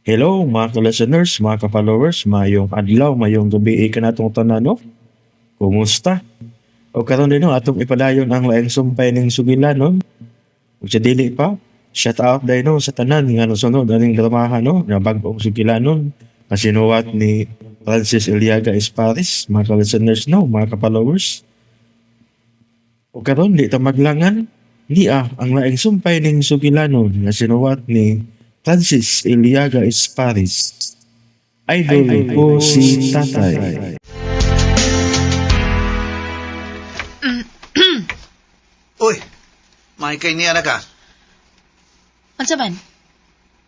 Hello mga ka-listeners, mga ka-followers, mayong adlaw, mayong gabi kanatong tanan, no? Kumusta? O karon din, no, atong ipadayon ang laing sumpay ning sugilan, no? Ug sa dili pa, shout out dahil, no, sa tanan nga nosunod aning dramahan, no, nga bag-ong sugilanon nga sinuwat ni Francis Eliaga Esparis, mga ka-listeners, no, mga ka-followers. O karon di ta maglangan, niya ang laing sumpay ning sugilanon nga sinuwat ni Francis Eliaga Esparis. Idol ko si Tatay. Uy, may kay niya na ka. Unsa man?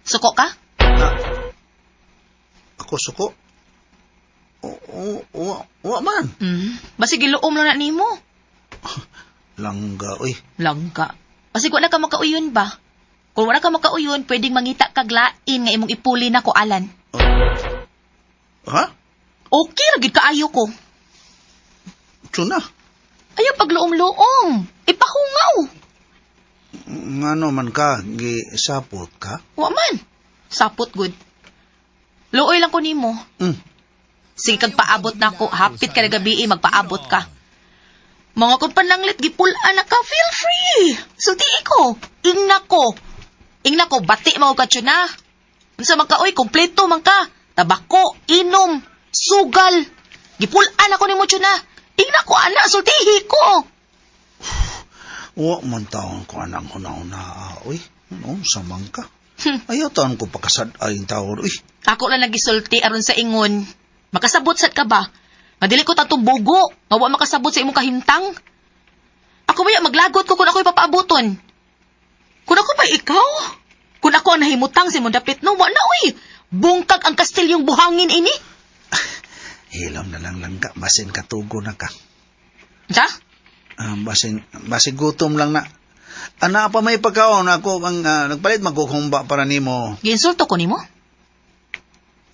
Suko ka? Ako suko. O, wa man. Basig giluom lang na nimo. Langga, uy. Langga. Basig wala ka makauyon ba? Kung wala ka makauyon, pwedeng mangita kag lain nga imong ipuli na ko alan. Ha? Okay ra gid kaayo ko. Tsuna. Ayaw pagluom-luom. Ipahungaw. Ngano man ka, gisapot ka? Wa man. Sapot gud. Luoy lang ko nimo. Sige kag paabot na ko, hapit ka na gabi, magpaabot ka. Mga kung pananglit, gipulaan na ka, feel free. Sultii ko. Ingna ko. Ingna ko, bati mo ka na. Unsa man ka, oy, kompleto man ka. Tabako, inom, sugal. Gipulaan ako nimo tsuna. Ingna ko, ana, sultihi ko. Wa man taon ko anang huna-huna, uy. Ano, samang ka? Ayaw taon ko pakasad ay taon, uy. Ako lang nagisulti aron sa ingon. Makasabot sad ka ba? Nga dili ko tatong bugo. Nga wa makasabot sa imong kahimtang. Ako ba maglagot ko kung ako'y papaabuton? Kung ako ba ikaw? Kung ako ang nahimutang sa imong dapit, no, wa na oy. Bungkag ang kastilyong buhangin ini. Hilom na lang langga, basin katugo na ka. Sa? Basin gutom lang na. Ana pa may pagkaon ako ang nagpalit magkukumba para nimo. Giinsulto ko nimo?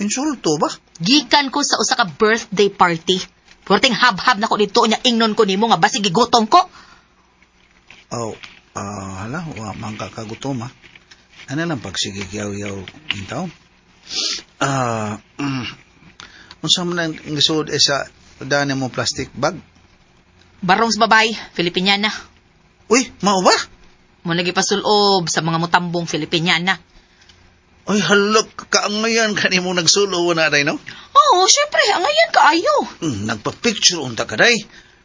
Insulto ba? Gikan ko sa usa ka birthday party. Perting hab-hab na ko dito nya ingnon ko nimo nga basig gigutom ko. Oh, hala, wa man ka kagutom ha. Ano lang pagsige yaw-yaw in taon? Unsa man ang gisuod eh sa dani mo plastic bag? Barong sa babay, Filipiniana. Uy, mao ba? Mo lagi pasulob sa mga mutambong Filipiniana. Uy, halok kaangayan kanimo nagsulo na day no? Oo, syempre, angayan kaayo. Nagpa-picture unta ka day.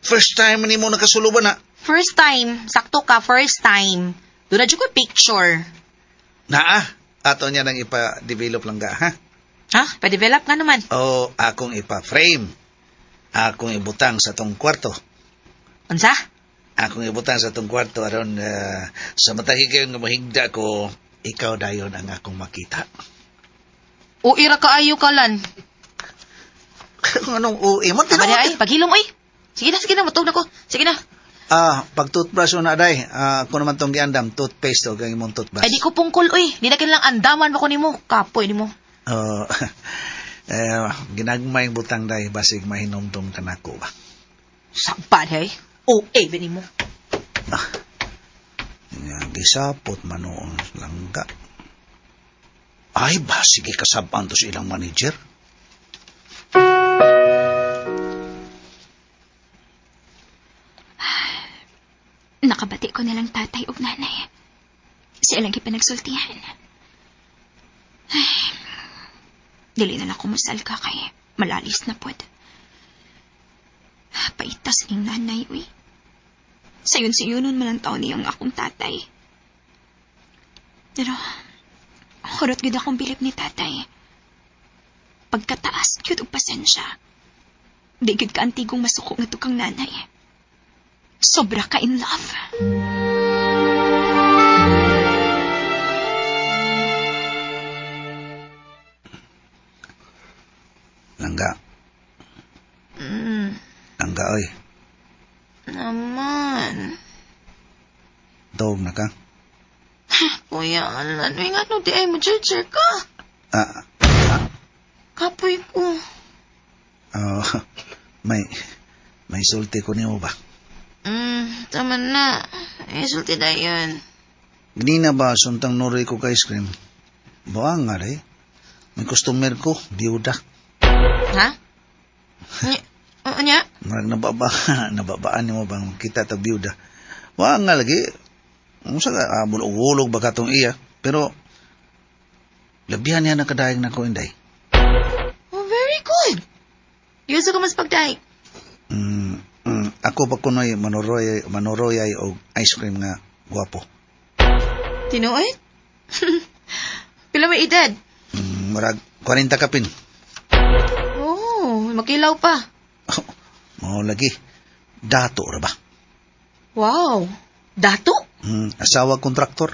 First time nimo nakasulo ba na? First time, sakto ka, first time. Doon na dyan ko picture. Naa, ato niya nang ipa-develop lang ga, ha? Ha? Pa-develop nga naman. O akong ipa-frame. Akong ibutang sa tong kwarto. Unsa? Akong ibutang sa tong kwarto aron sa matagi kayo nga mahigda ko, ikaw dayon ang akong makita. O ira kaayo ka lan. Anong uwi mo? Aba ay, paghilom oy. Sige na, matug na ko. Sige na. Pag toothbrush na day, ako naman tong giandam, toothpaste o gang imong toothbrush. Ay di ko pungkol oy. Di na kinahanglang andaman mo ko nimo. Kapoy nimo. Oh, ginagmay butang day basig mahinomdom ka nako ba. Sabad hey. O eh ba nimo. Nga, gisapot manoon langga. Ay, basig ikasabaan to sa ilang manager. Nakabati ko nilang tatay ug nanay. Siya lang gipanagsultihan. Ay, dili na lang kumusal ka kay malalis na pod. Paitas ning nanay, uy. Sayon-sayunon man ang taon niyang akong tatay. Pero, hurot gud akong bilib ni tatay. Pagkataas, gyud og pasensya. Di gyud ka antigong masuko nga tukang nanay. Sobra ka in love. Langga. Langga, oy. Naman. Dog na ka. Kuya Alan, uy nga no, di ay mo ka. Kapoy ko. Oh, may sulti ko nimo ba? Tama na. Ay, sulti na yun. Ganina ba, suntang nuri ko ka ice cream? Buang nga, day. May customer ko, biyuda. Ha? Nya? Marag nababa, nababaan nimo bang kita ta biyuda. Wa nga lagi. Unsa ka bulog-bulog ba katong iya, pero labihan niya nakadayag na ko, Inday. Oh, very good. Yuso ka mas pagdaig. Ako pa kunoy manoroyay og ice cream nga gwapo. Tinuod? Pila may edad? Murag 40 kapin. Oh, makilaw pa. Mao lagi. Dato ra ba? Wow. Dato? Asawa kontraktor.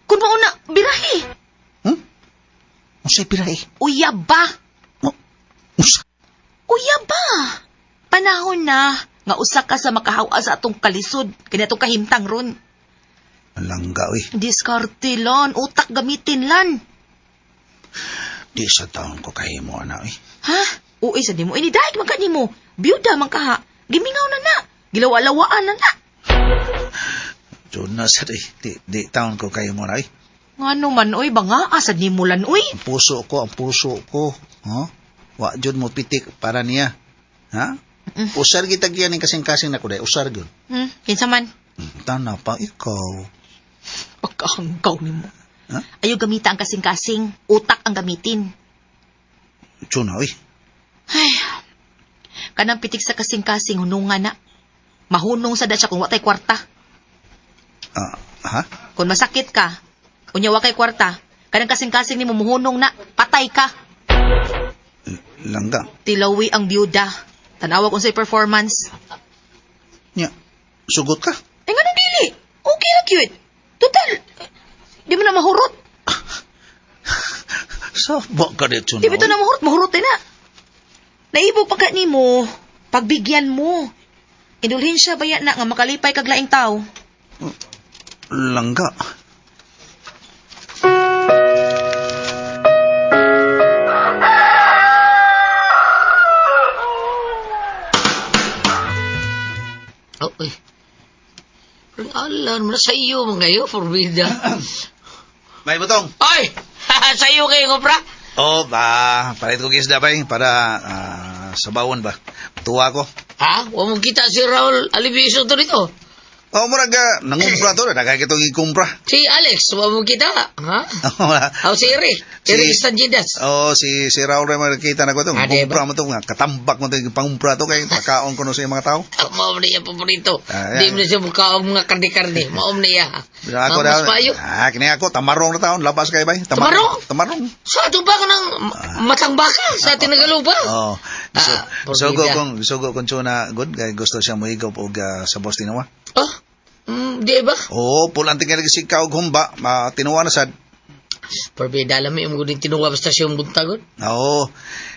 Kung mauna, birahi. Unsay pirahe? Uya ba? Unsa? Uya ba? Panahon na nga usa ka sa makahawa sa atong kalisod, kani atong kahimtang ron. Langga oy. Diskarte lan, utak gamitin lan. Di sa taon ko kahimo ana oy. Ha? Uy, sa nimo ini daig man ka nimo. Biyuda man ka ha. Gimingaw na na. Gilawa-lawaan na na. Jud na sad oy. Di taon ko kahimo ana oy. Ngano man oy banga asad nimo lan oy. Ang puso ko, ang puso ko. Huh? Wa jud mo pitik para niya. Ha? Usar kita gyud ning kasing-kasing nako day, usar gyud. Kinsa man? Tana pa ikaw. Pagkahanggaw nimo. Ha? Ayaw gamita ang kasing-kasing, utak ang gamitin. Tuna oy. Ay. Kanang pitik sa kasing-kasing hunungan na. Mahunong sa da siya kung watay kwarta. Ah, ha? Kung masakit ka, unya wa kay kwarta, kanang kasing-kasing nimo muhunong na, patay ka. Langga. Tilawi ang biyuda. Tanawa kung sa'y performance. Nya. Sugot ka. Eh, nga dili? Okay na cute. Total, di mo na mahurot. Sa ba ka dito Di ba ito na mahurot? Mahurot din na. Naibog pa ka nimo, pagbigyan mo. Indulhin siya baya na nga makalipay kag laing tao. Langga. Oh, eh. Parang alam mo na sa iyo mga ngayon, forbida. May butong. Ay! Sa iyo kayo, kupra? Oh, ba, palit ko gisda ba para sabawon ba. Tuwa ko. Ha? Huwag mong kita si Raul Aliviso to dito. Oh, murag nangumpra to, daghay kitong ikumpra. Si Alex, huwag mong kita. Ha? Wala. O si Eric. Eric Stangidas. Oh, si Raul ra makita na ko to. Ah, di ba? Kumpra mo to, nga katambak mo to, pangumpra to kay pakaon ko no sa mga tao. Maom niya paborito. Ah, Di yan. mo na siya mukha ang mga karne-karne. Maom niya. Ako Mas daw. payo. Ah, kini ako tamarong na taon, labas kay bay. Tamarong? Tamarong. Sa ato ba ka ng matang baka? Sa ating nagalupa? Oh. So, Ah, sugo porbida. kong sugo kong tsuna good kay gusto siya moigop og sa boss tinawa. Oh? Di ba? Oo, pulang tingali si kaog humba, ma tinuwa na sad. Porbida, alam mo yung guding tinuwa basta siyang buntagon. Oo.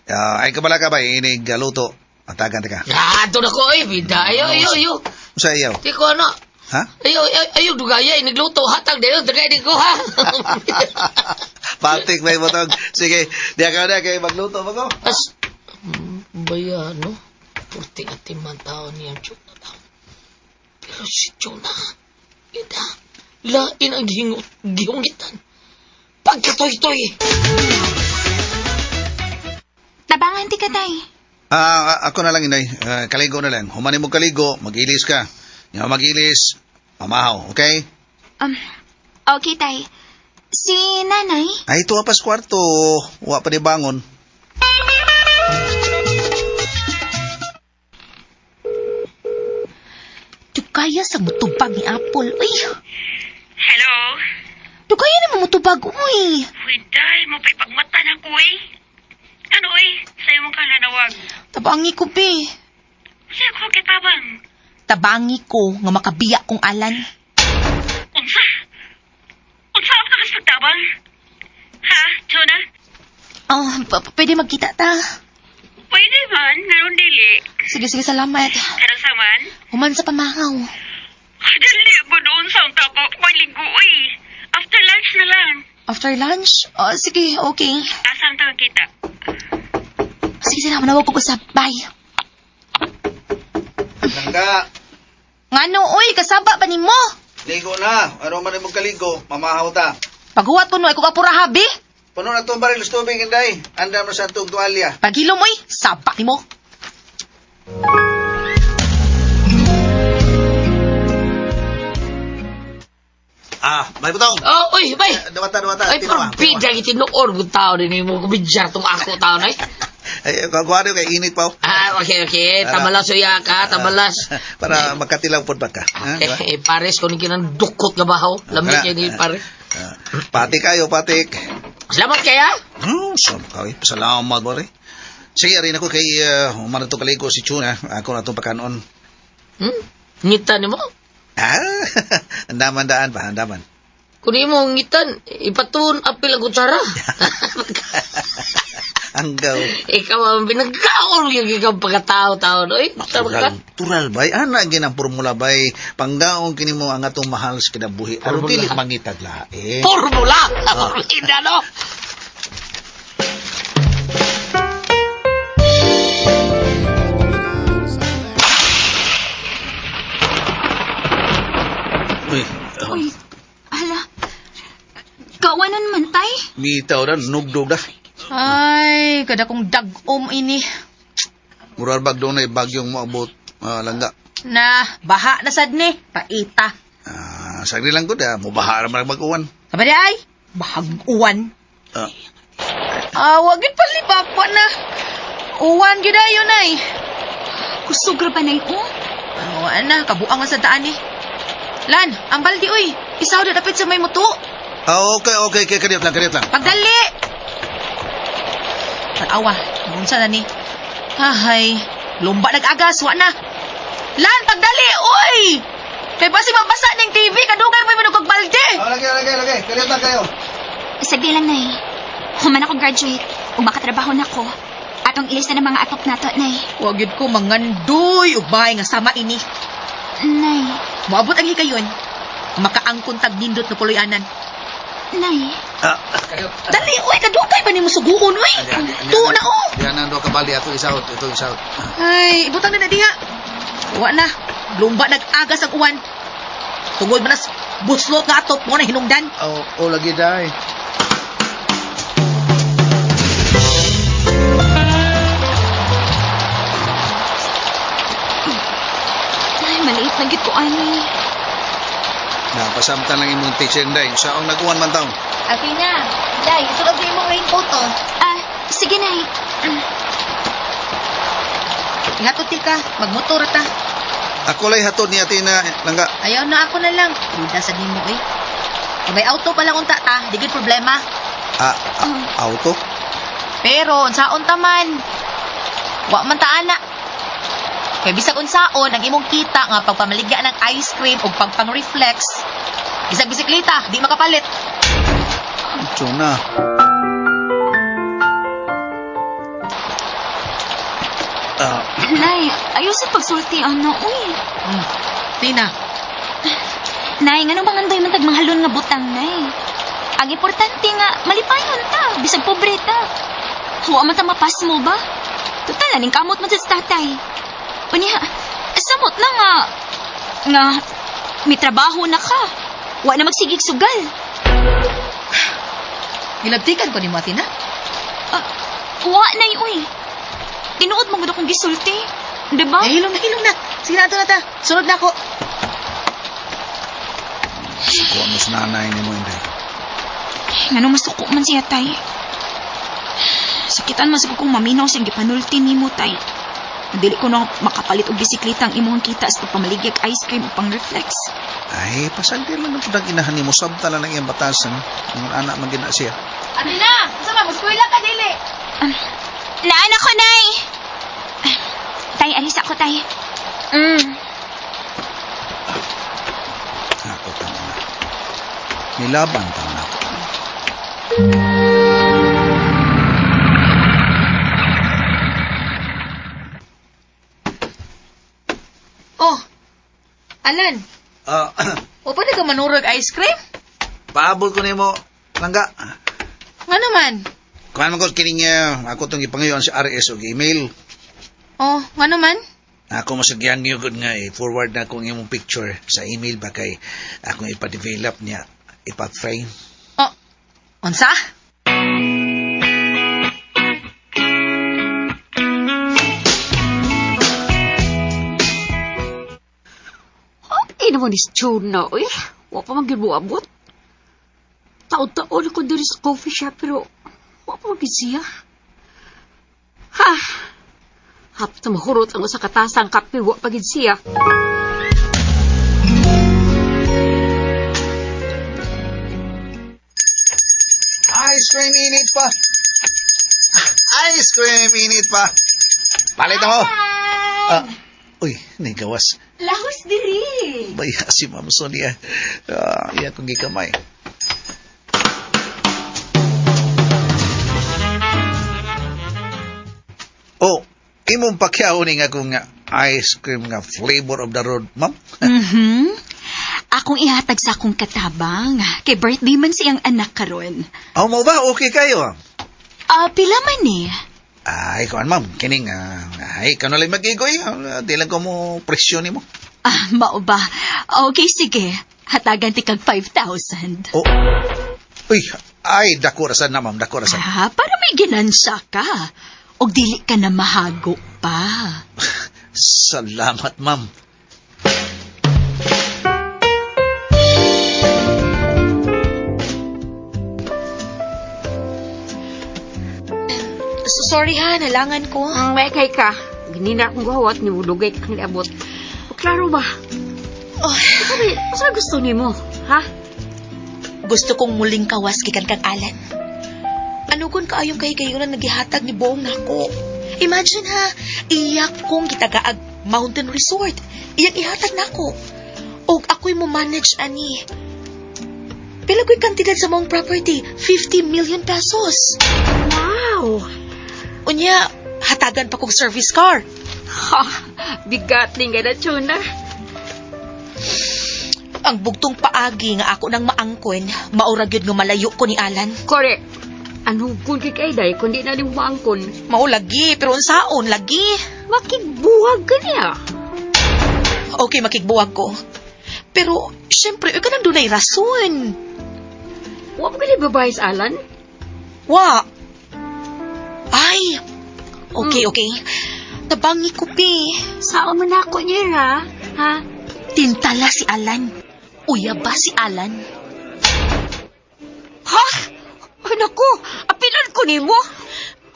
Ay kabala ka ba inig luto. Atagan ka. Ah, ato na ko eh. Bida. Ayo, ayo, ayo. Usa iyaw? Di ko ano. Ha? Ayo, ayo, ayo, dugaya, inigluto, hatag, dayon, dugay din ko, ha? Patik may botong. Sige, di ka na kay magluto ba ko? As, baya, no? Purti at timang tao niya, Jonah tao. Pero si Jonah, ida, lain ang gihungitan. Pagkatoy-toy! Tabangan ti ka, tay. Ako na lang inay. Kaligo na lang. Humani mo kaligo, magilis ka. Nga magilis, pamahaw, okay? Okay, tay. Si nanay? Ay, ito pas kwarto. Wa pa di bangon. Dugaya sa mutubag ni Apple. Uy, Hello? dugaya ni mo mutubag. Uy, Uy, day, mo pa'y pagmata na ko eh. Ano eh? Sa'yo mong kalanawag. Tabangi ko, be. Sa'yo ko kitabang. Tabangi ko nga makabiya kong alan. Unsa? Unsa ang kakas pagtabang? Ha, Jonah? Oh, pwede magkita ta. Pwede man, naroon dili. Sige, sige, salamat. Karon sa man? Human sa pamahaw. Dali ba doon sa ang tabak? Maligo eh. After lunch na lang. After lunch? Oh, sige, okay. Asa ang tawag kita? Sige, sige, manawag ko usap. Bye. Langga, Ngano, uy, kasaba pa nimo. ligo na. Ano man mo kaligo, mamahaw ta. Paghuwat ko no, ay kung apura habi. Puno na itong baril sa tubig, Inday. Andam na sa itong tuwalya. Paghilom oy, sabak nimo. Ah, may butong. Oh, uy, bay. Dawata, dawata. Ay, Tinawa, porbida gitinuor gud tao din mo kubidyar tong ako tao nay. Ay, kagwari kay init pa. oh. Ah, okay, okay. Tabalas uya ka, tabalas. Para makatilaw pod ba ka? Ha, di ba? Eh, pares ko ni kinang dukot nga bahaw. Lamig Kana. kay ni pare. Ah, patik kayo, patik. Salamat kaya. Ka, salamat bore. Sige, rin ako kay uh, to kaligo si Chuna. Ako na itong pakanon. Hmm? Ngitan nimo? Ah, andaman daan pa, andaman. Kung imo ngitan, ipatun apil ang kutsara. Ang gaw. Ikaw ang pinagkaon yung ikaw pagkatao-tao. Oy, tama ka. Tural, tural bay. Ana ginang formula bay. Panggaong kini mo ang atong mahal sa kinabuhi. Aron Formula. dili mangitag lain. Formula! Formula, no? Uy, Uy, hala. Kawanan man, tay. bitaw na, nugdog na. Ay, kada kong dag-om ini. Murar bag doon ay bagyong moabot, ah, langga. Na, baha na sad ni. Paita. Ah, sagli lang gud ah, mubaha ra man mag-uwan. Sabi di ay, bahag uwan. Ah, Ah, wag gyud palibakwa na. Uwan gyud ayo nay. Kusog ra ba, nay, oh? Awa na, kabuang man sa daan eh. Lan, ang baldi oy. Isaw na dapit sa may muto. ah, okay, okay, okay, kadiyot lang, kadiyot lang. Pagdali! Tanawa, unsa na ni? Ahay, lumba nag-agas, wa na. Lan, pagdali, oy! Kay basi mabasa ning TV, kadugay mo manugog balde. Ah, lagi, lagi, lagi. Kadiyot lang kayo. Sagdi lang, nay. Human ako graduate, ug makatrabaho na ko. Atong ilista ng mga atop nato, nay. Wa gyud ko mangandoy ubay nga sama ini. Nay, Moabot ang hikayon. Makaangkon tag nindot na puloy-anan. nay. Ah, Dali, oy, kadugay pa nimo suguon, oy. Tuo na oh. Diyan ang do kabali ato isaot, ito isaot. Ay, ibutang na na diha. Wa na. Lumba nag-agas ang uwan. Tungod man nas buslot nga atop mo na hinungdan. Oh, oh lagi dai. Ay, maliit na gid ko, ani. Na pasamtan lang imong teacher dai. Saong naguwan man taon. Ate na, Day, sulod sa imong raincoat oh. Ah, sige, nay. Ihatod ti ka, magmotor ta. Ako lay hatod ni ate na langga. Ayaw na ako na lang. Duda sa nimo eh. Kung may auto pa lang unta ta, di gid problema. Ah, ah, auto. Pero unsaon ta man? Wa man ta ana. Kay bisag unsaon ang imong kita nga pagpamaligya ng ice cream ug pagpang-reflex, bisag bisikleta, di makapalit. Chuna. Ah, Nay, ayaw sa pagsulti, ano, uy. Tina, Nay, ngano mangandoy man tag mahalon nga butang, nay. Ang importante nga, malipayon ta, bisag pobre ta. Huwa man ta mapasmo ba? Total, aning kamot man sa tatay. Unya, samot na nga, nga, may trabaho na ka. Wa na magsigig sugal. gilabtikan ko nimo Tina. Ah, wa nay, uy. Tinuod mo gud akong gisulti. Diba? Eh, hilom na, hilom na. Sige na, ato na ta. Sunod na ako. suko mo sa nanay ni mo inday. Ngano masuko man siya, tay. Sakitan man sa kong maminaw siyang gipanulti nimo, tay. Dili ko na makapalit og bisikleta ang imong kita sa pagpamaligyag ice cream ug pang-reflex. Ay, pasagdi lang ang pudang inahan ni mo. Sabta lang ang iyang batasan. Ang anak man gina siya. Ate na, unsa man muskwela ka dili? Naan ako, nay! Tay, alis ako, tay. Mm. Ako tama na. Nilaban tama na ako. Oh. Alan, Ah, o pa ka manurog ice cream? paabot ko nimo langga. Nga naman. Kuan man ko kining ako tong ipangayon sa RS og email. Oh, nga naman. Ako masagyan niyo gud nga i-forward na akong imong picture sa email ba kay akong ipa-develop niya, ipa-frame. Oh, unsa? Okay naman is Jonah, uy. Wa pa man gyud moabot. Taon-taon ako diri sa coffee shop pero wa pa man gyud siya. Ha? Hapit na mahurot ang usa ka tasang kape, wa pa gyud siya. Ice cream init pa. Ice cream init pa. Palit ako. Ah, uy, nagawas. Lahos diri. Baya si Ma'am Sonia. Ah, iya kong gikamay. Oh, imong pakyaw ni nga kung ice cream nga flavor of the road, ma'am. Mhm. Akong ihatag sa akong katabang. Kay birthday man siyang anak karon. Aw mo ba? Okay kayo. Ah, pila man eh. Ay, kuan ma'am, kining ay kano lang magigoy. Ah, di lang ko mo presyo nimo. Ah, mao ba? Okay, sige. Hatagan ti kag 5,000. Oh. Uy, ay dako ra sad na ma'am, dako ra sad. Ah, para may ginansya ka. Og dili ka na mahago pa. Salamat, ma'am. So, sorry ha, nalangan ko. Ang may kay ka. Ganina akong gawat ni mulugay kang liabot. O klaro ba? Oh, Sabi, asa gusto nimo? Ha? Gusto kong muling kawas gikan kang Alan. Ano kun kaayong kay kayo na nagihatag ni Bong nako. Imagine ha, iyak kong gitagaag Mountain Resort. Iyang ihatag nako. Og ako'y mo manage ani. Pila ko'y kantidad sa mong property? 50 million pesos. Wow! Unya, hatagan pa kong service car. Ha, bigat ni nga na tuna. Ang bugtong paagi nga ako nang maangkon, maura gyud nga malayo ko ni Alan. Correct. Ano kun kay kay day kundi na nimo maangkon. Mao lagi, pero unsaon lagi? Makigbuhag ka niya. Okay, makigbuwag ko. Pero, syempre, ikaw nang dunay rason. Wa mo gali babae sa Alan? Wa. Ay, okay, okay. Tabangi ko, pi. Sao man ako niya, ha? Ha? Tintala si Alan. Uya ba si Alan? Ha? Ay, naku, apilan ko nimo.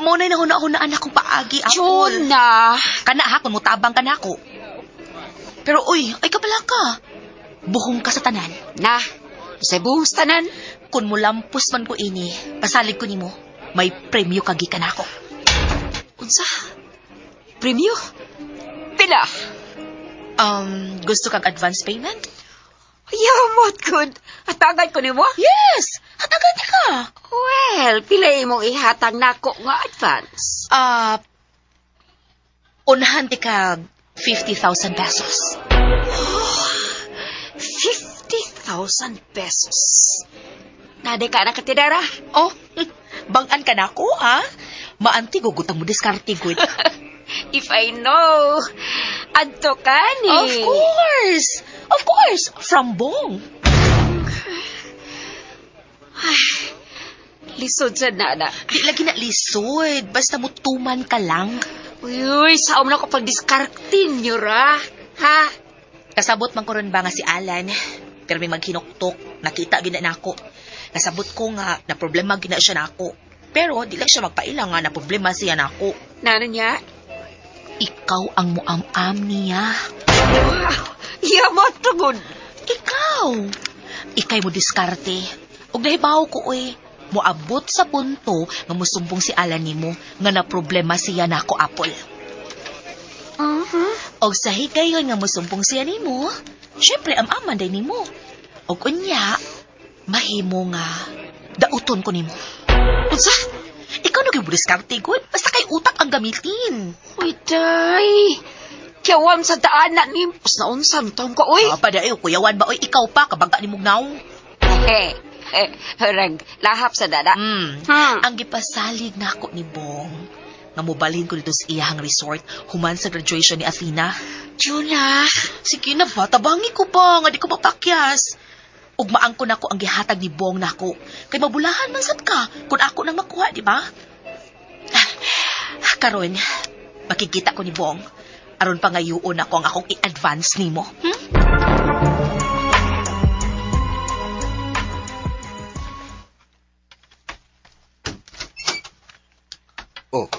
Mo na nahuna-hunaan akong paagi, Apple. Jonah. Kana ha, kung mutabang ka na ako. Pero uy, ay kabala ka. Buhong ka sa tanan. Na, sa buhos tanan. Kung mulampos man ko ini, pasalig ko nimo, may premyo ka gikan ako. Unsa? Premyo? Pila? Gusto kag advance payment? Yamot good. Atagan ko nimo? Yes! Hatagan ka! Well, pila imong ihatag nako nga advance. Ah, unahan ti kag 50,000 pesos. 50,000 pesos. Nade ka na katidara. Oh, bangan ka na ako, ha? Maanti, gugutang mo diskarte, good. If I know, adto ka ni. Of course! Of course! From Bong. Lisod sa nana. Di lagi na lisod. Basta mutuman ka lang. Uy, uy, sao man ako pagdiskartin niyo ra? Ha? Kasabot man ko ron ba nga si Alan. Pero may maghinuktok. Nakita gina nako. Kasabot ko nga na problema gina siya nako. Pero di lang siya magpaila nga na problema siya nako. Nana niya? Ikaw ang muam-am niya. Wow, yamot tugod. Ikaw! Ikay mo diskarte. Og nahibaw ko, oy. Moabot sa punto nga musumbong si Alan nimo nga na problema siya nako, Apple. Mhm. Og sa higayon nga musumbong siya nimo, syempre am-aman day nimo. Og unya, mahimo nga dauton ko nimo. Unsa? Ikaw na gyud mo diskarte gud, basta kay utak ang gamitin. Uy, day. Kiyawam sa daan na ni. Pas na unsa, taong ka, uy. Ah, padayo, kuyawan ba oy ikaw pa kabangga ni mugnaw. Eh, eh, rag, lahap sa dada. Hmm. Ang gipasalig nako ni Bong nga mobalhin ko dito sa iyahang resort human sa graduation ni Athena. Jonah. Sige na ba, tabangi ko ba nga di ko mapakyas. Ug maangko nako ang gihatag ni Bong nako. Kay mabulahan man sad ka kung ako nang makuha, di ba? Ah, karon, makikita ko ni Bong. Aron pangayuon ako ang akong i-advance nimo. Oh.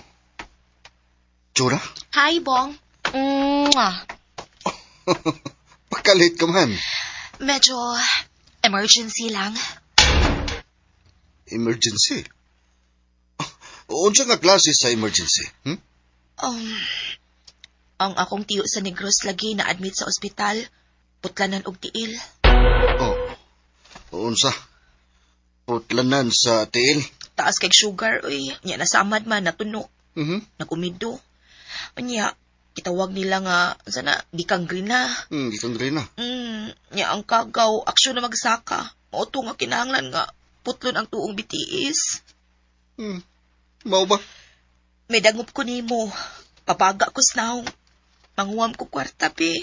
Chura? Hi, Bong. Mwah. Pakalit ka man. Medyo emergency lang. Emergency. Unsa nga klase sa emergency? Hmm? Ang akong tiyo sa Negros lagi na-admit sa ospital. Putlanan og tiil. Oh. Unsa? Putlanan sa tiil. Taas kay sugar, uy. Nya nasamad man, natuno. Mhm. Nagumido. Nya, kitawag nila nga, sana, di kang green na. Gikang green na. Nya ang kagaw, aksyon na magsaka. Mao to nga kinahanglan nga, putlon ang tuong bitiis. Mao ba? May dangop ko nimo. Pabaga ko snaw. Manguwam ko kwarta, be.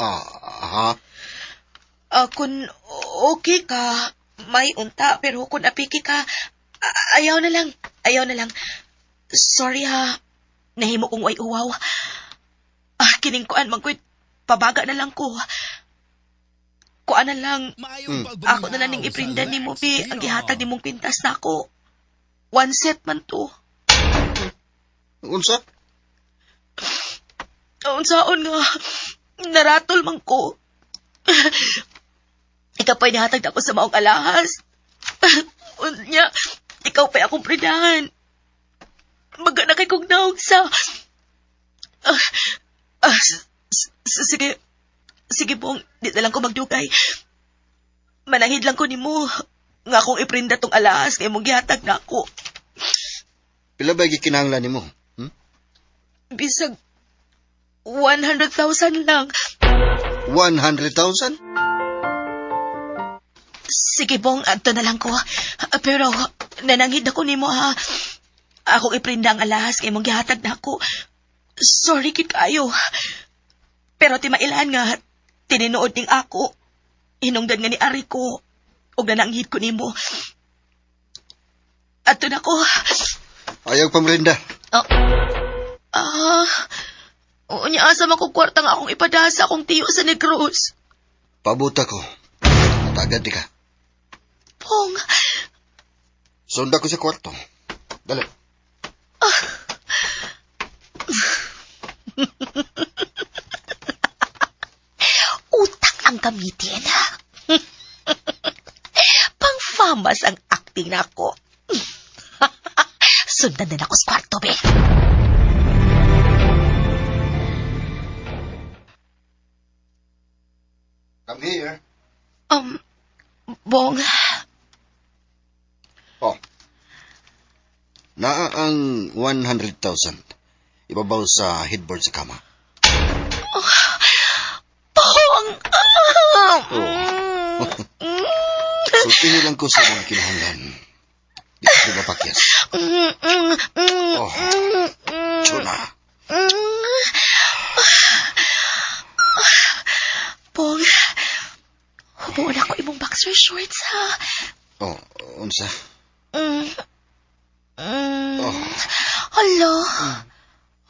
Ah, ha? Kung okay ka, may unta, pero kung apiki ka, ayaw na lang, ayaw na lang. Sorry ha, nahimo kong way uwaw. Ah, kining kuan, mangkwit, pabaga na lang ko. Kuan na lang, ako na lang ning iprinda ni mo, be, ang gihatag ni mong pintas na ako. One set man to. Unsa? Unsaon nga, naratol man ko. Ikaw pa'y nihatag na ako sa maong alahas. Unya, ikaw pa'y akong prindahan. Maga na kay kong naog sa... Sige, sige pong, di na lang ko magdugay. Manahid lang ko nimo nga akong iprinda tong alahas kay mong gihatag na ako. Pila ba gikinahanglan nimo? Hmm? Bisag 100,000 lang. 100,000? Sige, Bong, adto na lang ko. Pero, nananghid ako nimo ha. Akong iprinda ang alahas kay mong gihatag na ako. Sorry kid kayo. Pero timailan nga, tininood ning ako. Hinungdan nga ni Ari ko. Og nananghid ko nimo. Adto na ko. Ayaw pamrinda. Ah, oo niya asa man ko kwarta nga akong ipadasa akong tiyo sa Negros. Pabuta ko. Matagad di ka. Pong, Sunda ko sa kwarto. Dali. Utang ang gamitin. Pang-famas ang acting na ako. Sundan din ako sa kwarto, be. Come here. Bong, Oh. Naa ang 100,000. Ibabaw sa headboard sa kama. Bong! Oh. Sultihin lang ko sa mga kinahanglan. Di ko mapakyas. Oh. Chuna. Bong, humuon ako imong boxer shorts, ha? Oh, unsa? Oh. Hala.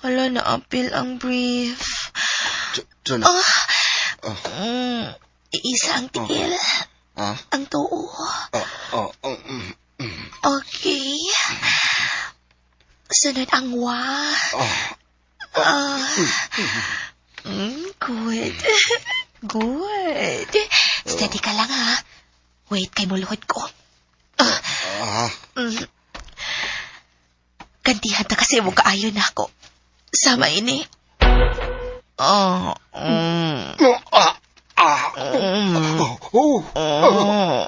Hala, naapil ang brief. Chuna. Ah. Oh. Iisa ang tiil. Ah? Ang tuo. Oh. Okay. Sunod ang wa. Oh. Ah. Good. Good. Steady ka lang, ha. Wait kay muluhod ko. Ah. Gantihan ta kasi mo kaayo na ako. Sama ini. Oh. Ah. Ah. Oh. Oh.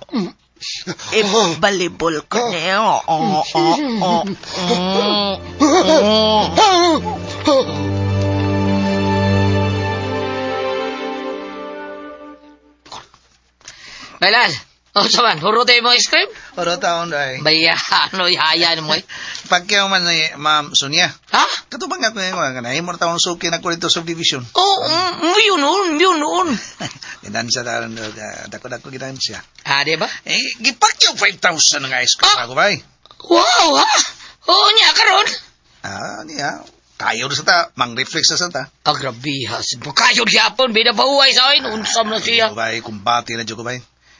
Ibalibol ko niyo. Oh. Nailal! Oh, saman, huro tayo mo ice cream? Oro taon day. Baya, ano, ihaya mo eh. Pagkyaw man ni Ma'am Sonia. Ha? Katubang nga ko nga kanay mo taon suki na ko dito subdivision. Oh, yun noon, yun noon. Ginansya taon dako-dako ginansya. Ah, di ba? Eh, gipakyaw 5,000 nga ice cream Ah! ako bay. Wow, ha? Oo niya, karon. Ah, niya. Kayo sa ta, mang-reflex na sa ta. Ah, grabe ha. Kayo gyapon, bida bahuay sa akin. Unsam na siya. Ko bay, kumbati na jud ko bay.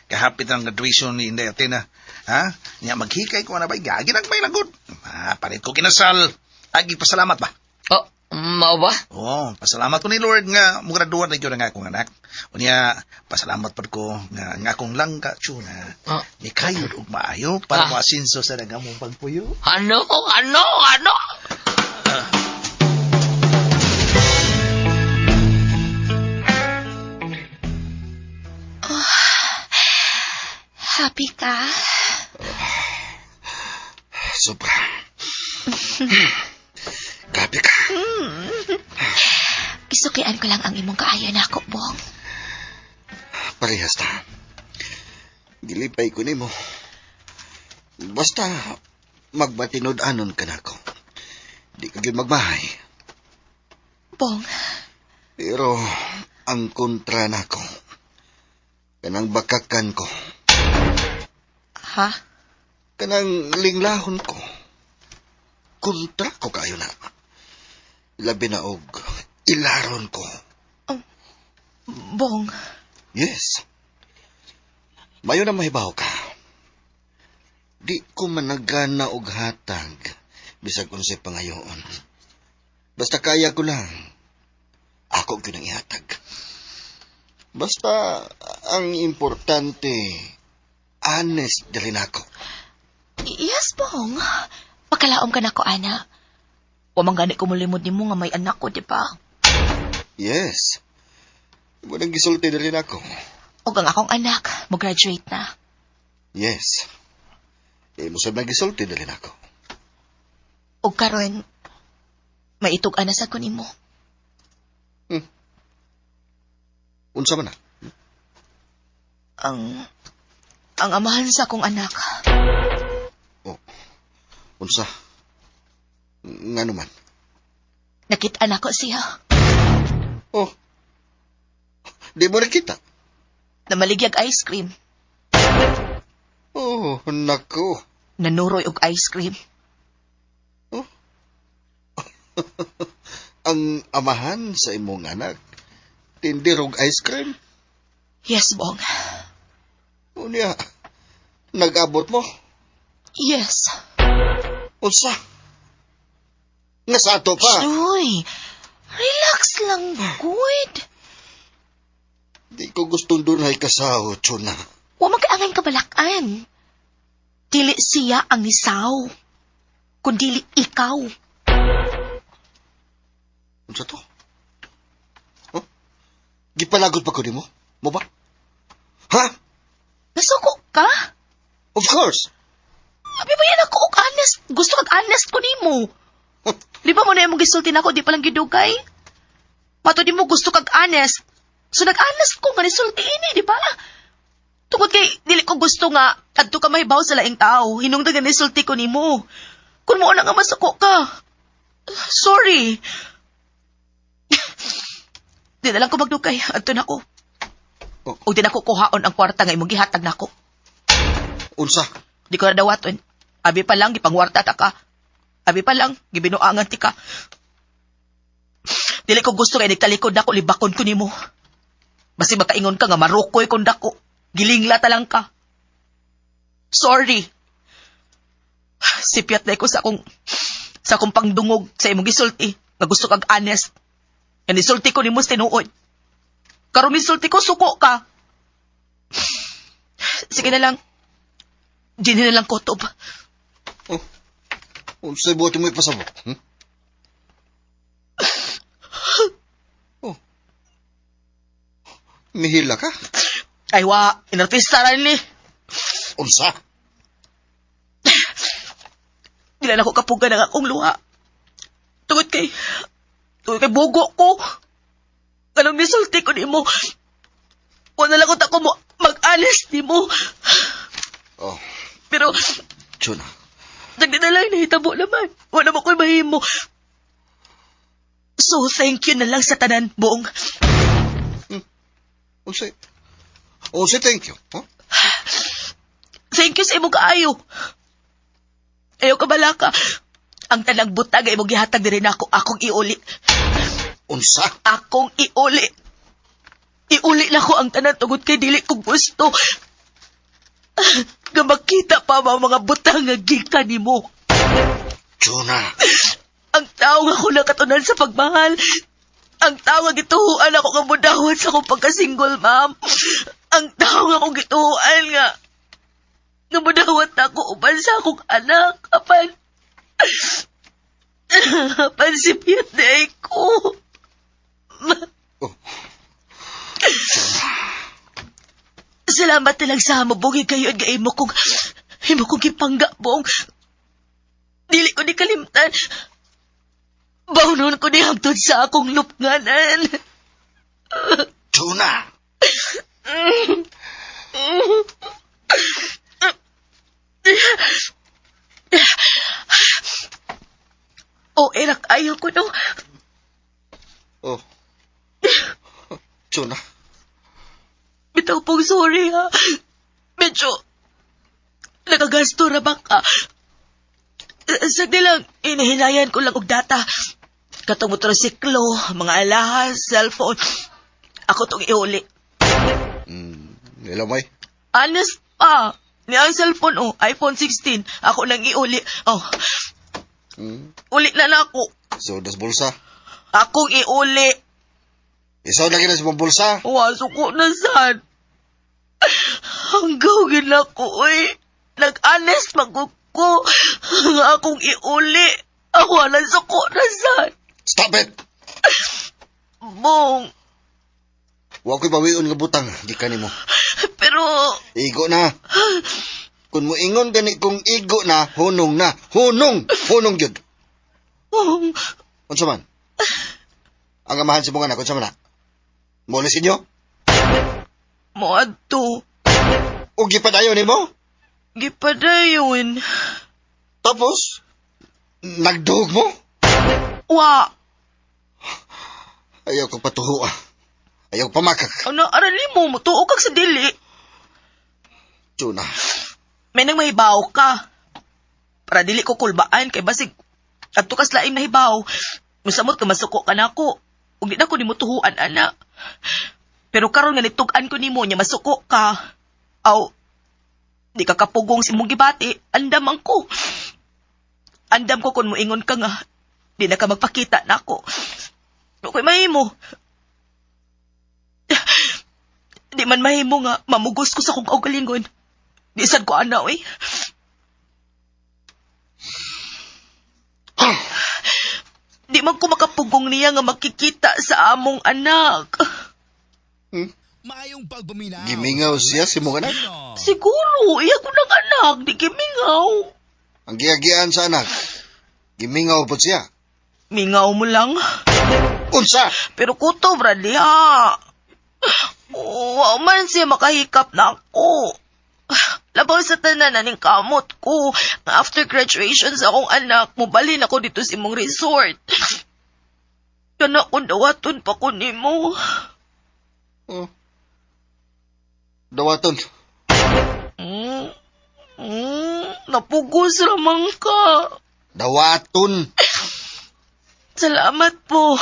Kahapit ang graduation ni Inday Athena. Ha? Niya maghikay ko na bay, gagi nagmay lang gud. Ah, palit ko kinasal. Agi pasalamat ba? Oh, mao ba? Oo, pasalamat ko ni Lord nga mugraduan na gyud ang akong anak. Unya, pasalamat pud ko nga ang akong langka tuna. Ah. Ni kayod og maayo para Ah. moasinso sa nagamong pagpuyo. Ano? Ano? Ano? Happy ka? Sobra. Grabe ka. Gisukian ko lang ang imong kaayo nako, Bong. Parehas ta. Gilipay ko nimo. Basta magmatinud-anon ka nako. Di ka gyud magmahay. Bong, Pero ang kontra nako, kanang bakakan ko, ha? kanang linglahon ko, kontra ko kayo na. Labi na og ilaron ko. Bong, Yes. Mayo na mahibaw ka. Di ko managana og hatag bisag unsay pangayoon. Basta kaya ko lang. Ako gyud ang ihatag. Basta ang importante honest diri nako. Yes, Bong. Pakalaom ka nako, ana. Wa man gani ko molimod nimo nga may anak ko, di ba? Yes. Walang gisulti diri nako. Og ang akong anak, mo-graduate na. Yes. Eh, musab na gisulti diri nako. Og karon may itug-an na sa ko nimo. Unsa man na? Ang amahan sa akong anak. Unsa? Ngano man? Nakita nako siya. Oh. Di mo nakita? Namaligyag ice cream. Oh, nako. Nanuroy og ice cream. Ang amahan sa imong anak, tindir og ice cream. Yes, Bong. Unya, nag-abot mo? Yes. Unsa? Nga sa ato pa. Uy, relax lang, good. Di ko gustong dunay kasaw, Chuna. Wa man kay angay kabalakan. Dili siya ang nisaw. Kundili ikaw. Unsa to? Huh? Gipalagot pa ko nimo? Mo ba? Ha? Nasuko ka? Of course. Abi ba yan ako og honest? Gusto kag honest ko nimo. Di ba mo na imong gisulti nako di pa lang gidugay? Mato di mo gusto kag honest. So nag-honest ko nga nisulti ini, di ba? Tungod kay dili ko gusto nga adto ka mahibaw sa laing tao. Hinungdan nga nisulti ko nimo. Kun mo na nga masuko ka. Sorry. Di na lang ko magdugay. Adto na ko. Oh. O di na ko kuhaon ang kwarta nga imong gihatag nako. Unsa? Di ko na dawaton. Abi pa lang, gipangwarta ta ka. Abi pa lang, gibinuangan ti ka. Dili ko gusto kay nagtalikod nako, libakon ko nimo. Basi makaingon ka nga marukoy kong dako. Gilingla ta lang ka. Sorry. Sipyat na ko sa akong pangdungog sa imong gisulti nga gusto kag honest. Nga nisulti ko nimo sa tinuod. Karon nisulti ko suko ka. Sige na lang. Di na lang kotob. Oh. Unsay buhat mo ipasabot? Hmm? Oh. Mihila ka? Ay wa, inartista ra ni. Unsa? Dili na ko kapugan ang akong luha. Tungod kay bugo ko. Anong nisulti ko nimo? Wala lang ko ta ko mo mag-honest nimo. Pero, Chuna. nagdi na lang, nahitabo naman. Wala mo ko'y mahimo. So, thank you na lang sa tanan, buong. Unsay? Unsay thank you. Huh? Thank you sa imong kaayo. Ayaw ka balaka. Ang tanang butag ay imong gihatag diri nako akong iuli. Unsa? Akong iuli. Iuli na ko ang tanan tungod kay dili ko gusto. Nga makita pa ang mga butang nga gikan nimo. Chuna. Ang tao nga ako nakatunan sa pagmahal. Ang tao nga gituhuan ako nga mudawat sa akong pagka-single, ma'am. Ang tao nga akong gituhuan nga nga mudawat na ako uban sa akong anak. Apan, apan si Piet na ay ko. Oh. Salamat na lang sa hamubong kayo nga imo kong gipangga, bong. Dili ko ni kalimtan. Baunon ko ni hangtod sa akong lupnganan. Chuna. O, erak, ayaw ko no. Oh. Chuna. Bitaw pong sorry ha. Medyo, nakagasto ra ba ka? Sagdi lang, inahinayan ko lang og data. Katong motorsiklo, mga alahas, cellphone. Ako tong iuli. Ilamay. Honest pa. Ni ang cellphone, oh, iPhone 16. Ako nang iuli. Oh, uli na na ako. So, das bulsa. Akong iuli. Isaw lagi na sa mong bulsa. Waso ko na sad. Ang gawin ako, oy. Nag-honest magko ko. Nga akong iuli. Ako alang suko na sad. Stop it! Bong, Wa ko'y bawion nga butang. Gikan nimo. pero Igo na. Kung moingon gani kung igo na, hunong na. Hunong! Hunong gyud. Bong, Unsa man? Ang amahan sa mga anak, unsa man na? Molis inyo? moadto. O gipadayon nimo? Gipadayon. Tapos, nagduhog mo? Wa, Ayaw kong patuho ah. Ayaw pamakak. ano arali mo, mutuo kag sa dili. Tuna. May nang mahibaw ka. Para dili ko kulbaan kay basig adto kas laing nahibaw. Musamot ka masuko ka nako. Ug di na ko nimo tuhuan ana. Pero karon nga nitug-an ko nimo nya masuko ka. Aw di ka kapugong sa imong gibati, andam ang ko. Andam ko kung moingon ka nga di na ka magpakita nako. Ko'y mahimo. Di man mahimo nga mamugos ko sa kong kaugalingon. Di sad ko ana, oy. Di man ko makapugong niya nga makikita sa among anak. Gimingaw siya si mong anak. Siguro, iya ko ng anak, di gimingaw. Ang giagian sa anak. Gimingaw po siya. Mingaw mo lang. Unsa? Pero kutob ra diha. Wa man siya makahikap na ako. Labaw sa tanan na ning kamot ko. Nga after graduation sa akong anak, mobalhin ako dito sa imong resort. Kana kung dawaton pa ko nimo. Oh. Dawaton. Napugos ramang ka. Dawaton. Salamat po.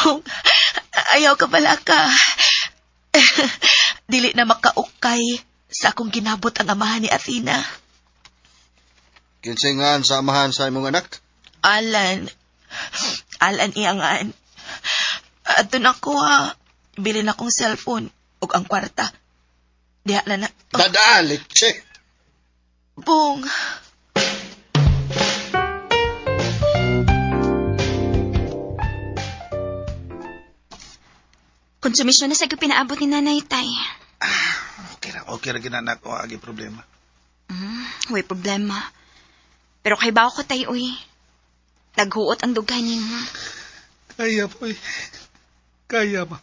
Ayaw ka pala ka. Dili na makaukay sa akong ginabot ang amahan ni Athena. Kinsay ngaan sa amahan sa imong anak? Alan. Alan iangan. Adto na ko ha. Bilin akong cellphone ug ang kwarta. Diha na na. Oh, Dada, leche. Bong. Konsumisyon na sa pinaabot ni Nanay, Tay. Okay ra ginanak o agi problema. Way problema. Pero kay bawo ko, Tay, uy. Naghuot ang dughan nimo. Kaya po eh. Kaya ba?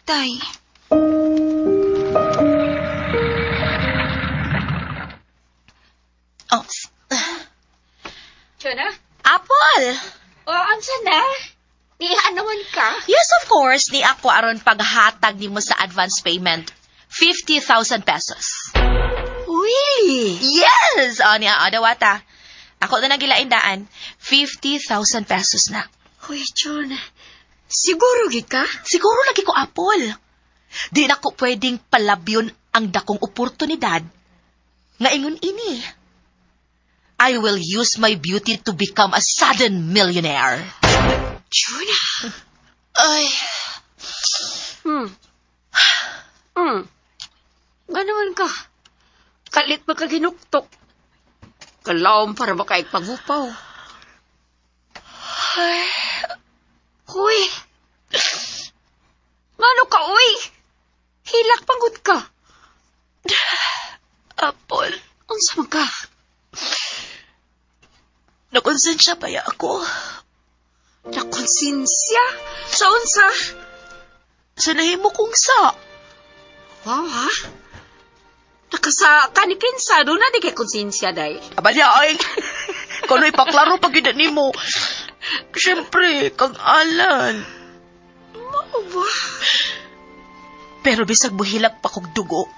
Tay. Yes, of course, ni ako aron paghatag nimo sa advance payment. 50,000 pesos. Really? Yes! O, niya, o, dawata. Ako na nagilain daan. 50,000 pesos na. Uy, John. Siguro gid ka? Siguro lagi ko, Apple. Di na ko pwedeng palabyon ang dakong oportunidad. Nga ingon ini. I will use my beauty to become a sudden millionaire. Jonah. Ay, Ganaman ka. Kalit ba ka ginuktok? Kalawom para makaigpangupaw. Huy! Ngano ka, uy? Hilak pangod ka. Apple. Unsa man ka? Nakonsensya ba ya ako? Nakonsensya? Sa unsa? Sa nahimo kong sa. Wow, ha? Nakasa kanikinsa, doon na di kay konsensya, day. Aba niya, ay. Kano ipaklaro pag yun nimo. Siyempre, kang Alan. Mao ba? Pero bisag buhilak pa kog dugo.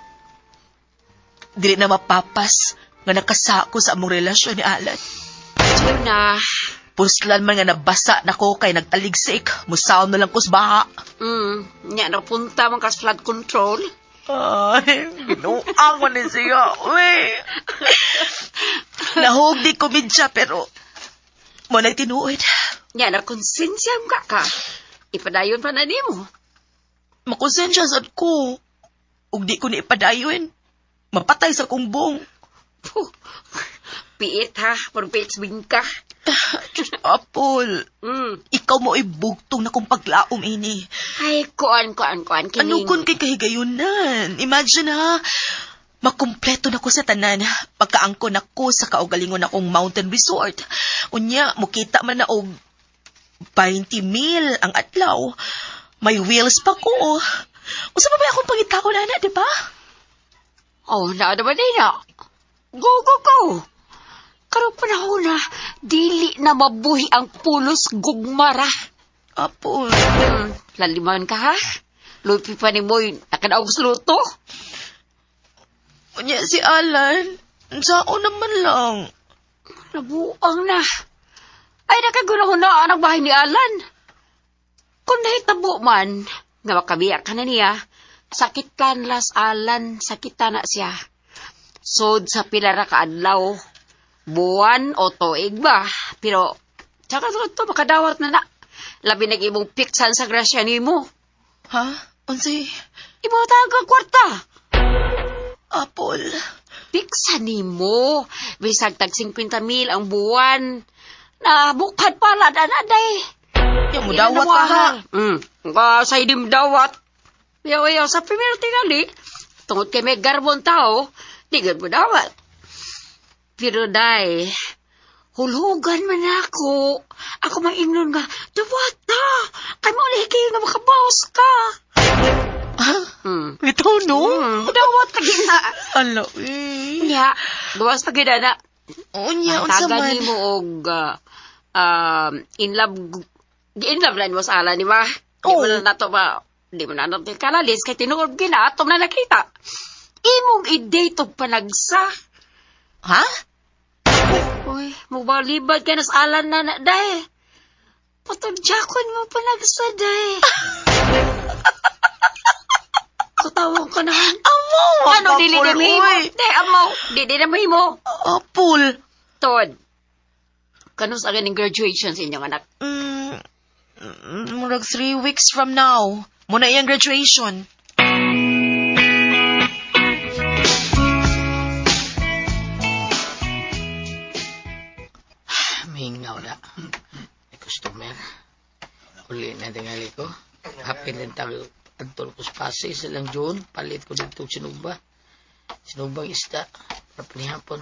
Dili na mapapas nga nakasako sa among relasyon ni Alan. Jonah. Puslan man nga nabasa nako kay nagtaligsik, musaw na lang ko sa baha. Nya napunta man ka sa flood control. Ay, binuang man ni siya. Uy. Nahog di ko siya pero mo na tinuod. Nya na konsensya ka ka. Ipadayon pa na nimo. Makonsensya sad ko. Ug di ko ni ipadayon. Mapatay sa kumbong. Puh. Piit ha, parang piit sa bingka. Apple, ikaw mo ay bugtong na kong paglaom ini. Ay, kuan, kuan, kuan. Kining. Ano kun kay kahigayunan? Imagine ha, makumpleto na ko sa tanan. Pagkaangko na ko sa kaugalingon akong mountain resort. Unya, mukita man na og 20 mil ang adlaw. May wheels pa ko. Usa pa ba akong pangitako na na, di ba? Oh, na naman din na. Go, go, go. Karong panahon na, dili na mabuhi ang pulos gugmara. Apple. Laliman ka ha? Lupi pa ni Moy, nakadaog sa luto. Unya si Alan, sao naman lang. Nabuang na. Ay, nakagunahunaan ang bahay ni Alan. Kung nahitabo man, nga makabiya ka na niya, sakit kan las Alan, sakit na siya. Sod sa pila ra ka adlaw, buwan o tuig ba, pero tsaka to, makadawat na na. Labi nag imong piksan sa grasya nimo. Ha? Unsay? Imo tag ang kwarta. Apple. Piksa nimo. Bisag tag 50 mil ang buwan. Na bukad pala na na day. Ya mo dawat ka ha. Sa hindi mo dawat. Yaw, yaw, sa primero tingali. Tungod kay may garbon tao, di gud mo dawat. Pero day, hulhugan man ako. Ako maingnon nga, dawat na. Kay mo ulihi kayo nga makabawas ka. Ha? Ito, no? Dawat ka gina. Ala, eh. Nya, gawas pa gina na. Unya, unsa Tagan man. nimo og in love in love na nimo sa ala di ba? Di mo Oo. na nato ba di mo na nato kalalis kay tinuod gina atom na nakita. Imong i-date og panagsa. Ha? Uy, mubalibad ka na sa alan na na day. Patagjakon mo panagsa day. Katawag ka na. Amo! Ano, dili na mahimo? Di, amaw. Dili na mahimo. Apple. Tod. Kanus ang ganing graduation sa inyong anak? Murag 3 weeks from now. Muna iyang graduation. Mingaw na. May customer. Uli na tingali ko. Happy din tayo. Adtol ko sa Pasay sa lang June. Palit ko dito sinuba. Sinubang isda. Para panihapon.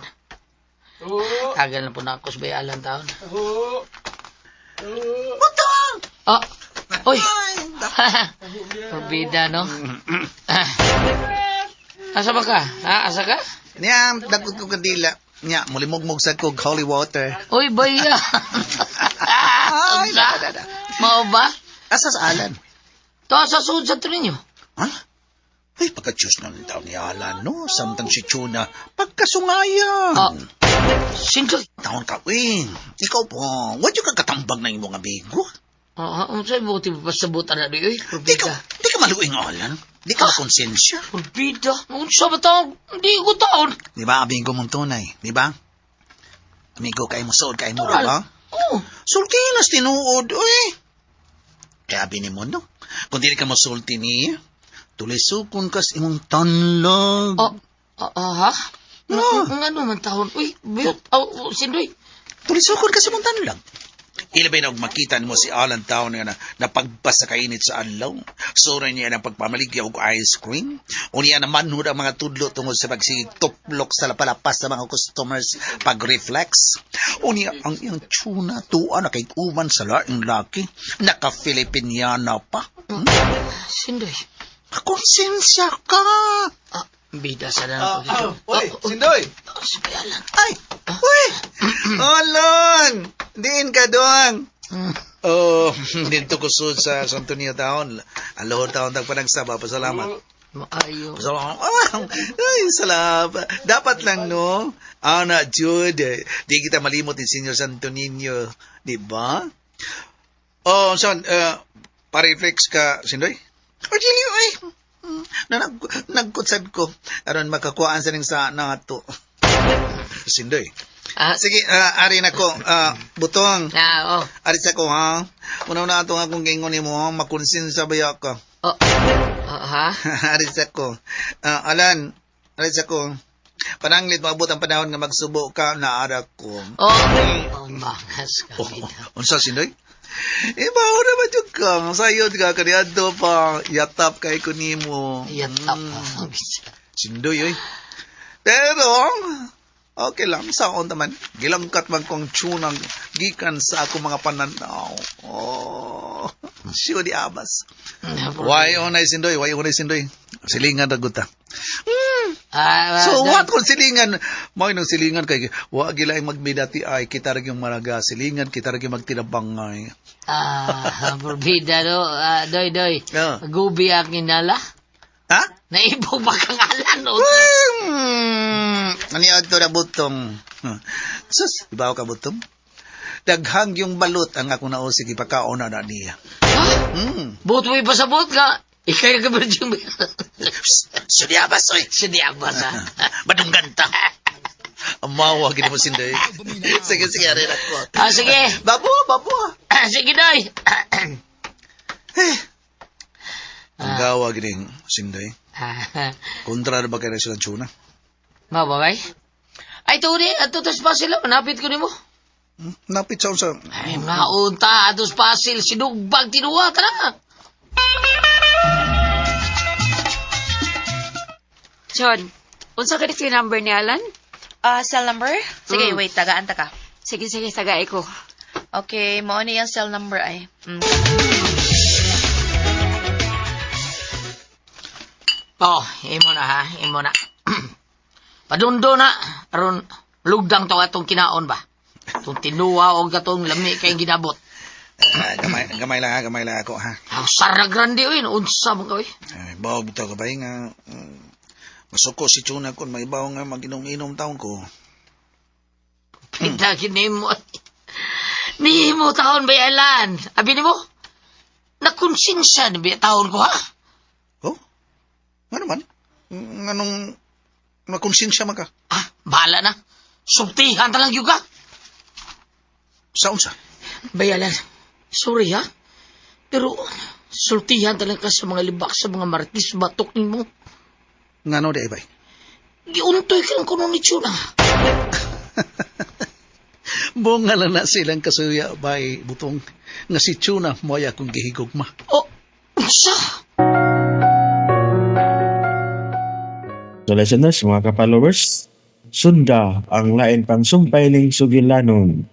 Tagal na po na ako sa bayalan taon. Butang! Oh! Uy! Pabida, no? Asa ba ka? Ha? Asa ka? Niya, dagot ko kandila. Niya, mulimugmug sa kog holy water. Uy, baya! Ay, Unsa? da, da, da. Mao ba? Asa sa Alan? Tawa sa sud sa ninyo. Ha? Ay, pagka-Diyos na ng taon ni Alan, no? Samtang si Chuna, pagkasungayan. Ah, Sindoy. Taon ka, wing. Ikaw po, wala ka katambag na imong amigo. Ah, unsay buti pasabutan na di oy? Di ka, Purbida. di ka maluing, Alan. Di ka makonsensya. Purbida. Unsa ba taon? Di ko taon. Di ba, amigo mong tunay? Di ba? Amigo, kay mo, suod kay mo, di ba? Oh, Sultinas tinuod, uy. Kaya bini mo, no? Kung dili ka mosulti niya, tulisukon kas imong tanlag. oh, ah, ah, ha? No. Ang ano man taon? Uy, biyot. Oh, oh, Sindoy. Tulisukon kas imong tanlag. Ilabay na og makita nimo si Alan taon nga na napagpas sa kainit sa adlaw. Sura niya ng pagpamaligya og ice cream. Unya na manhud ang mga tudlo tungod sa pagsigig tuplok sa lapalapas sa mga customers pag-reflex. Unya ang iyang tuna tuwa na kay uman sa laing laki. Naka-Filipiniana pa. Sindoy. Konsensya ka! Ah, bida sa na ako. Uy, Sindoy! Sabayalan. Ay! Uy! Alon! Diin ka doon! Oh, dito ko sud sa San Antonio taon. Alohor taon tag panagsaba. Pasalamat. Maayo. Pasalamat. Ah, ay, salamat. Dapat lang, no? Ana, Jude. Di kita malimot ni Senior Santo Niño. Di ba? Oh, son, pariflex ka, Sindoy? O, dili, ay. Na, nagkutsad ko. Aron makakuhaan sa ning sa nato. Sindoy. Ah, Sige, ari na ko. Butong. ah, oh. Ari sa ko, ha? Una na ato nga kung gingon nimo, ha? Makonsinsa ba ka? Oh. Ah, ha? Ari sa ko. Alan, ari sa ko. Pananglit, maabot ang panahon nga magsubo ka, naara ko. Oh. Oh, bangas ka. Oh, Bida. unsa sindoy? Ibaw na ba jud ka? Sayod ka, kaniadto pa. Yatap kay ko nimo. Yatap. Sindoy, oy. Pero, okay lang, saon naman. Gilangkat man kong tsunang gikan sa akong mga pananaw. Oh, siyo di abas. Why onay sindoy? Why onay sindoy? Silingan ra gud ta. Ah, So what kung silingan? Mao nang silingan kay wa gila ay magbidati ay kita ra gyung maraga silingan kita ra gyung magtinabangay. Ah, purbida no. Ah, doy, doy. Ah. Gubi ang inala. Ha? Naibog ba kang alan? No? Ani adto na butong. Huh. Sus, ibaw ka butong. Daghang yung balot ang akong nausig ipakaon na na niya. Ha? Hmm. Buot mo ipasabot ka. Ikay ka ba yung... Sudyabas oy. Siniyabas, ha? Badunggan ta. Amawa gid mo sinday. Sige sige ari na ko. Ah, sige. Babo, babo. Ah, sige, doy. Eh. Ang gawa gid sinday. Ah, Kontra na ba kay sila tuna? Mababay? Ay, tuni, ato tas pasil lang. Manapit ko nimo. Napit sa unsa. Ay, maunta, atos pasil, sinugbag, tinuwa, tara. John, unsa ka ni number ni Alan? Ah, cell number? Sige, Mm. wait, tagaan ta ka. Sige, sige, tagay ko. Okay, mao ni ang cell number ay. Oh, imo na ha, imo na. Padundo na, aron lugdang to atong kinaon ba? Itong tinuwa o katong lami kay ginabot. Ah, gamay, gamay lang ha, gamay lang ako ha. Ang sara grande oy, unsa man ka oy. Ay, bawo bitaw ka ba nga masuko si Tuna kun maibaw nga maginom-inom taon ko. Pinta nimo. Nimo taon ba alan? Abi nimo? Nakonsensya ni ba taon ko ha? Oh? Nga naman? Nganong makonsensya man ka? Ah, bahala na. Sultihan ta lang gyud ka. Sa unsa? Bayalan, sorry ha. Pero sultihan talaga sa mga libak sa mga martis batok nimo. Ngano di ay bay? Giuntoy ka lang kuno ni Chuna. Bunga lang na silang kasuya bay butong nga si Tuna mo ay akong gihigugma. Oh, unsa? So listeners, mga ka-followers, sunda ang lain pang sumpay ning sugilanon.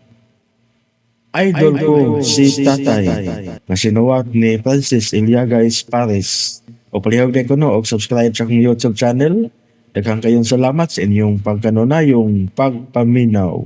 Idol ko si Tatay nga sinuwat ni Francis Iliaga Paris. O palihog din ko no, og subscribe sa akong YouTube channel. Daghang kayong salamat sa inyong pagkanunayong pagpaminaw.